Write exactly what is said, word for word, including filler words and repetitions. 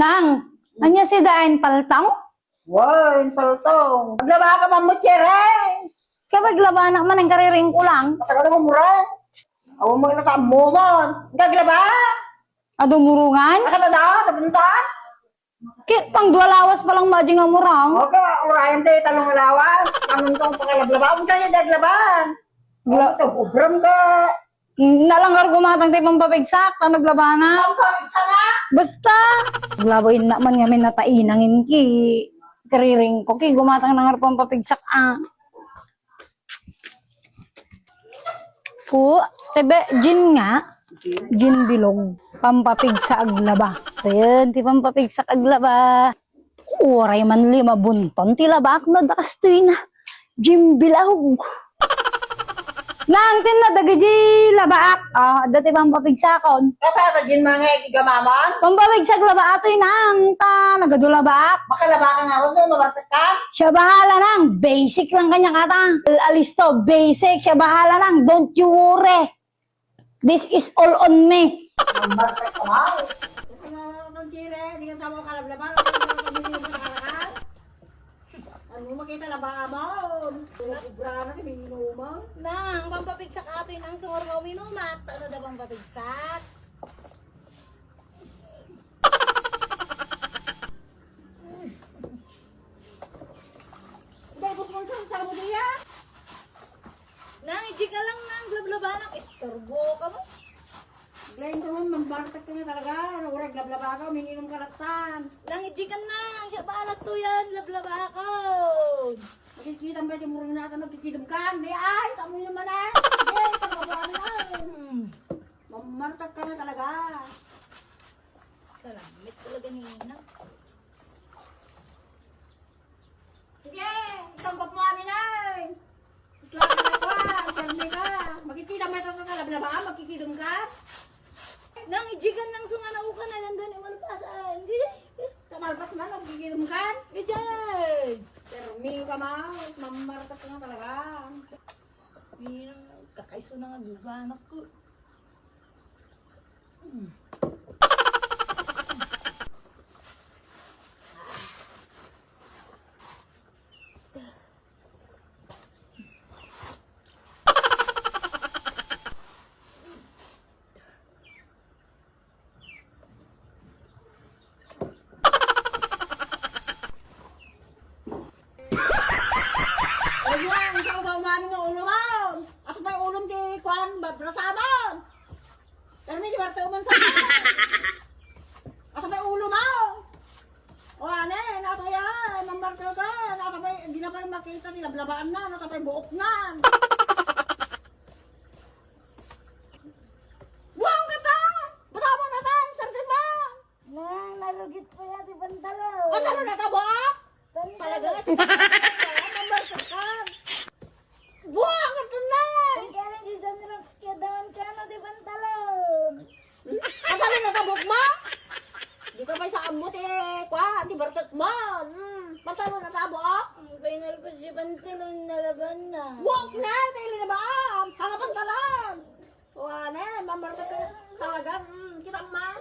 Nang, ania si daen paltang? Wen, paltang. Aglaba ka man mo, Chere. Kaya aglaba na man ang kariring ko lang. Nakadala mo mura. Awa mo na ka mo man. Gaglaba? Adu murungan? Nakadala, nabunta? Kit pang dua lawas pa lang maji nga murang. Okay, urayan tayo talong lawas. Anong tong pangalablaba? Ang kaya daglaban? Gla- Ito, ubram ka. Nalangar gumatang tayo pampapigsak, ang naglabana. Pampapigsak nga? Basta. Laboy na man nga may natainangin ki. Kariring ko, ki gumatang nangar pampapigsak, ah. Ku, tebe, gin nga. Gin bilog. Pampapigsa aglaba. Ayan, ti pampapigsa aglaba. Uray man lima bunton ti labaak na dakastoy na. Gin bilog. Nang tinna dagiti labaak. Ah, dati pampapigsakon. Kapara gin mga ikigamaman? Pampapigsa aglaba atoy nang ta nagadu labaak. Makalaba ka nga ron, no, mabartek ka? Siya bahala nang, basic lang kanya kata. Al-, alisto, basic, siya bahala nang, don't you worry. This is all on me. Mabartek ka, Mar. Kasi nga, nang Chile, di ka sama makalablaba, ano makita laba amon. Sobra na, di minuma. Nang, pampapigsak atoy nang sumurmaw minuma. Ano da pampapigsak? Dai, bukod sa samo diya. Nang, iji ka lang nang blablabanak, istorbo ka mo. Glenn, kung mambartek ka nga talaga, ano, urag lablabaka, uminginom ka latan. Nang, iji ka nang, siya bahala to yan, lablabaka. Makikita mo yung murang nata, magkikidam ka, hindi ay, tamo yun man eh. Hindi, pagkabuan na. Hmm. Mambartek ka nga talaga. Salamit talaga ni Nang. Sige, itanggap mo amin ay. Isla ka na kwa, pirmi ka. Makikita mo itong kakalablabaan, makikidam ka. Nang ijikan nang sungana uka na nandun imalpasan. Kamalpas man, makikidam ka. Ijay! Pirmi ka ma, mamartas ka nga talaga. Kakaiso na nga dubanak ko. Ayan, ikaw sa umano ng ulo mo. Ako may ulong di kwan, babrasamon. Pero may kibarto man sa ako may ulo mo. O, ane, nato yan, mambarto ka. Nakapay, hindi na kayo makita, nilablabaan na, nakapay buok na. Buang ka ta! Baka mo na ta! Sarsin mo! Nang, narugit pa yati pantalon. Pantalon na ta, buak? Talaga nga, si Mambarsakan. Buang ka ta, Nay! Ang kaya ni Jason Rocks kaya daon siya na di pantalon. Pantalon na ta, buak mo? Di ka pa sa ambot, eh, kwa, di barkat mo. Hmm, pantalon na ta, buak? Ang final ko si pantalon na laban na. Buak na, tayo na ba? Hanga pantalon! Kuan, eh, mamarka ka talaga. Mm, kita man.